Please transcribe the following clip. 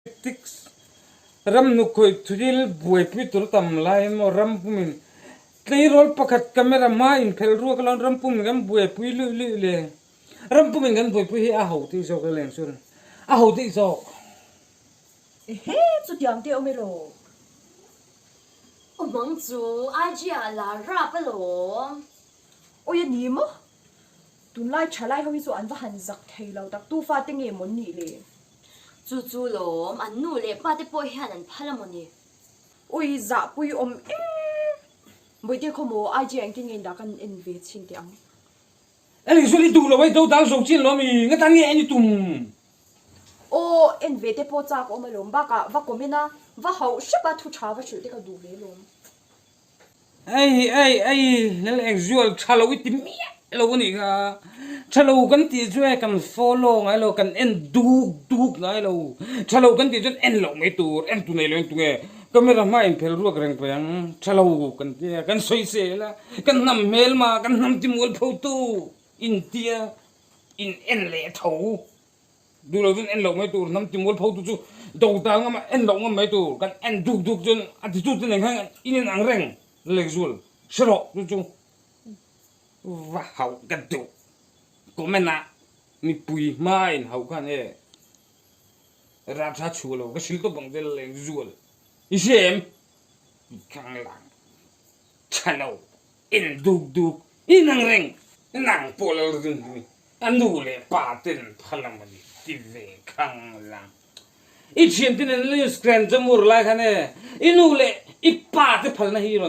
Politics ram hnukkhawih thil buaipui tur tam lai emaw ram pumin tleirawl pakhat camera hma inphelh ruak alo ram pumin kan buaipui luih luih le ram pumin kan buaipui hi a ho tih zawk a leng chuan a ho tih zawk. Ehe chutiang te awm elaw? Aw hmang chu IG ah la rap alawm. Awi a ni maw? Tunlai thalai ho hi chu an va han zak thei lo tak tu fate nge maw nih le? Chu chu lawm, an nu leh pa te pawh hian an phal a maw ni? Ui zahpui awm em! Bawihte khaw maw IG ah engtin nge in dah kan en ve chhin teh ang. Eng zual i duh lo ai do dal zo chin lo mi nga tan nge en i tum? Aw en ve te pawh chak awm alawm bakah va comment a va hauh hrep a thu tha va hrilh te ka duh ve alawm. Ei ei ei lal engzual tha lo i ti miah lo a nih kha, tha lo kan tih chu e kan follow ngai lo kan en duk duk ngai lo, tha lo kan tih chuan en loh mai tur, en tu nei lo en tunge camera hma in phel ruak reng paih ang, tha lo kan tia kan sawi sel a, kan hnam hmelma kan hnam ti mual pho tu in tia in en leh tho. Duh lo chuan en loh mai tur, hnam ti mual pho tu chu do dal ngam a en loh ngam mai tur, kan en duk duk chuan a ti tu te nen khan in en ang reng lehzual hre rawh chu chu va hauh ka duh comment ah mipui hma in hauh khan e ratha chhuah lo ka sil tawp ang che lehzual i hria em khang lang tha lo. En duk duk in ang reng nang pawh lo rin hi a nu leh pa ten phal ang mawni ti ve khang lang. I thian ten an lo inscran chu mur lai khan e i nu leh i pa te phalna hi i rawn.